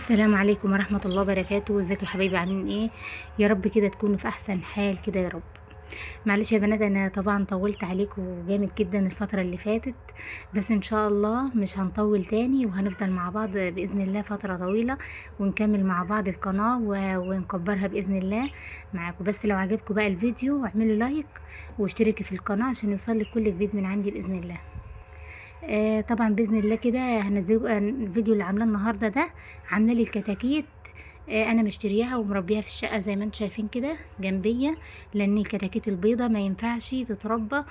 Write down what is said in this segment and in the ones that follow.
السلام عليكم ورحمة الله وبركاته. ازيكم يا حبايبي، عاملين ايه؟ يا رب كده تكونوا في احسن حال كده يا رب. معلش يا بنات، انا طبعا طولت عليكم جامد جدا الفترة اللي فاتت، بس ان شاء الله مش هنطول تاني، وهنفضل مع بعض بإذن الله فترة طويلة، ونكمل مع بعض القناة ونكبرها بإذن الله معاكم. بس لو عجبكم بقى الفيديو اعملوا لايك واشتركي في القناة عشان يوصلك كل جديد من عندي بإذن الله. طبعا باذن الله كده هنزل الفيديو اللي عاملاه النهارده ده، عامله لي الكتاكيت. انا مشترياها ومربيها في الشقة زي ما انتم شايفين كده جنبيه، لان الكتاكيت البيضة ما ينفعش تتربى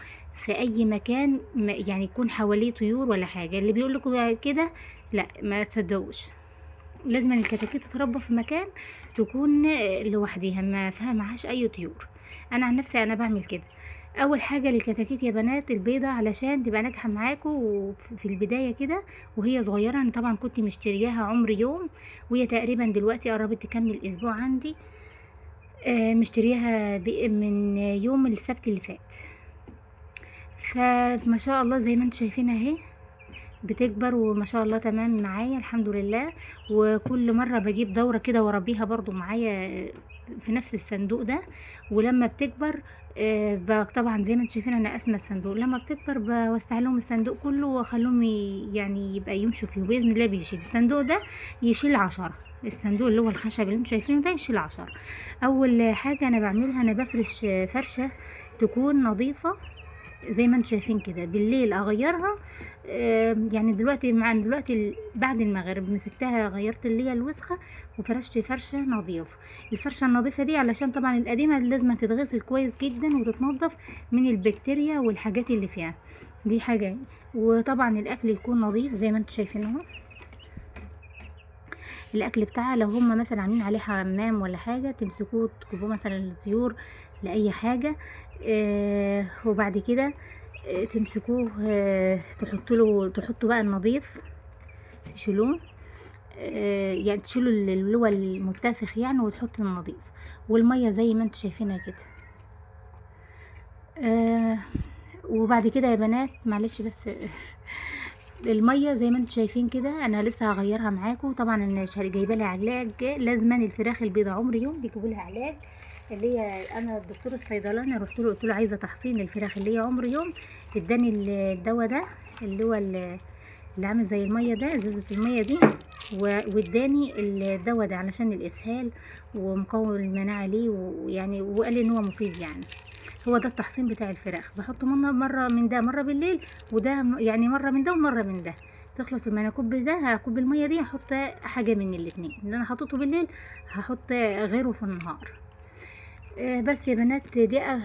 في اي مكان يعني يكون حواليه طيور ولا حاجة. اللي بيقول لكم كده لا ما تصدقوش، لازم الكتاكيت تتربى في مكان تكون لوحديها ما فيها معهاش اي طيور. انا عن نفسي انا بعمل كده. اول حاجة للكتاكيت يا بنات البيضة علشان تبقى ناجحة معاكم في البداية كده وهي صغيرة. انا طبعا كنت مشترياها عمر يوم، وهي تقريبا دلوقتي قربت تكمل اسبوع عندي. مشترياها من يوم السبت اللي فات. فما شاء الله زي ما انتم شايفينها اهي بتكبر وما شاء الله تمام معايا الحمد لله. وكل مرة بجيب دورة كده واربيها برضو معايا في نفس الصندوق ده. ولما بتكبر طبعا زي ما انتم شايفين انا قاسمة الصندوق، لما بتكبر بوسع لهم الصندوق كله واخليهم يعني يبقى يمشوا فيه باذن الله. بيشيل الصندوق ده يشيل 10، الصندوق اللي هو الخشب اللي انتم شايفينه ده يشيل 10. اول حاجة انا بعملها انا بفرش فرشه تكون نظيفة زي ما انتم شايفين كده، بالليل اغيرها. يعني دلوقتي مع دلوقتي بعد المغرب مسكتها غيرت اللي هي الوسخة وفرشت فرشه نظيفة. الفرشة النظيفة دي علشان طبعا القديمة لازم تتغسل كويس جدا وتتنظف من البكتيريا والحاجات اللي فيها، دي حاجة. وطبعا الاكل يكون نظيف زي ما انتم شايفين اهو. الاكل بتاعها لو هم مثلا عاملين عليه حمام ولا حاجة تمسكوه تكبوه مثلا للطيور لاي حاجة. وبعد كده تمسكوه، تحطوا بقى النظيف، تشيلوه، يعني تشيلوا اللي هو المتسخ يعني، وتحطوا النظيف. والمية زي ما انتم شايفينها كده. وبعد كده يا بنات معلش بس المية زي ما انتم شايفين كده انا لسه هغيرها معاكم. طبعا انا جايبه لها علاج، لازما الفراخ البيضة عمر يوم بيجيبوا لها علاج، اللي هي انا الدكتور الصيدلاني رحت له قلت له عايزه تحصين الفراخ اللي هي عمر يوم، اداني الدواء ده اللي هو اللي عامل زي المية ده، ازازة المية دي، واداني الدواء ده علشان الاسهال ومقوي المناعة ليه، ويعني وقال لي ان هو مفيد. يعني هو ده التحصين بتاع الفراخ، بحطه مرة من ده مرة بالليل، وده يعني مرة من ده ومرة من ده. تخلص لما انا اكب ده هكب المية دي هحط حاجة من الاتنين، اللي انا حطيته بالليل هحط غيره في النهار. بس يا بنات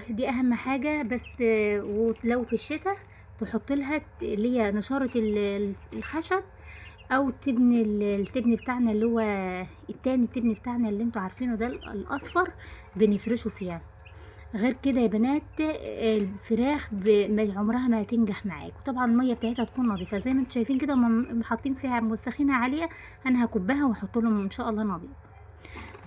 دي اهم حاجة. بس ولو في الشتاء تحط لها اللي هي نشاره الخشب، او تبن التبن بتاعنا اللي هو التاني، التبن بتاعنا اللي انتوا عارفينه ده الاصفر بنفرشه فيها. غير كده يا بنات الفراخ عمرها ما هتنجح معاك. وطبعا المية بتاعتها تكون نظيفة زي ما انتوا شايفين كده، هم حاطين فيها موسخينها عليها، انا هكبها واحط لهم ان شاء الله نظيف.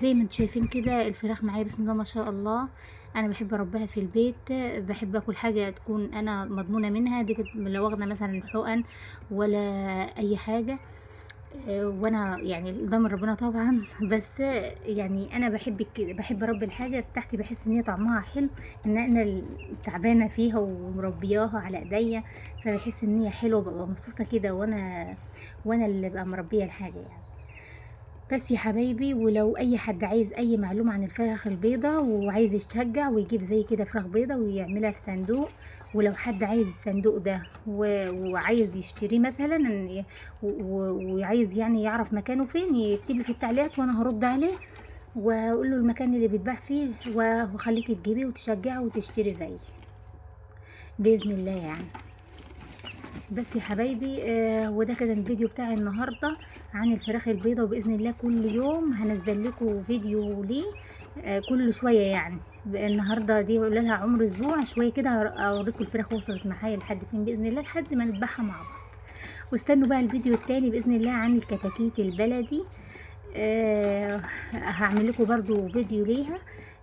زي ما انتوا شايفين كده الفراخ معايا بسم الله ما شاء الله. انا بحب اربيها في البيت، بحب اكل حاجة تكون انا مضمونه منها، دي لو واخده مثلا حقن ولا اي حاجة، وانا يعني ضامن ربنا طبعا. بس يعني انا بحب كده، بحب اربي الحاجة بتاعتي، بحس ان هي طعمها حلو، ان انا تعبانة فيها ومربياها على ايديا، فبحس ان هي حلوة، ببقى مبسوطة كده وانا اللي ببقى مربيه الحاجة يعني. بس يا حبايبي، ولو اي حد عايز اي معلومة عن الفراخ البيضة وعايز يتشجع ويجيب زي كده فراخ بيضة ويعملها في صندوق، ولو حد عايز الصندوق ده وعايز يشتريه مثلا وعايز يعني يعرف مكانه فين، يكتب لي في التعليقات وانا هرد عليه واقول له المكان اللي بيتباع فيه، وخليك تجيبيه وتشجعه وتشتري زيه باذن الله يعني. بس يا حبايبي، وده كده الفيديو بتاعي النهارده عن الفراخ البيضة، وباذن الله كل يوم هنزل لكم فيديو ليه، كل شوية يعني. النهارده دي بقول لها عمر اسبوع شوية كده، اوريكم الفراخ وصلت معايا لحد فين باذن الله، لحد ما نذبحها مع بعض. واستنوا بقى الفيديو التاني باذن الله عن الكتاكيت البلدي، هعمل لكم برضو فيديو ليها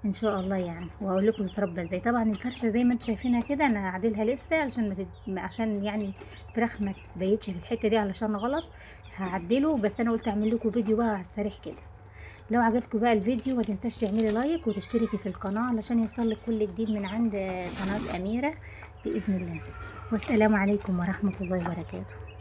ان شاء الله يعني، وهقول لكم تتربى ازاي. طبعا الفرشة زي ما انتم شايفينها كده انا هعدلها لسه عشان ما عشان يعني الفراخ ما تبيتش في الحتة دي علشان غلط، هعدله، بس انا قلت اعمل لكم فيديو بقى على السريع كده. لو عجبكم بقى الفيديو ما تنساش تعملي لايك وتشتركي في القناة علشان يوصلك كل جديد من عند قناة أميرة بإذن الله. والسلام عليكم ورحمة الله وبركاته.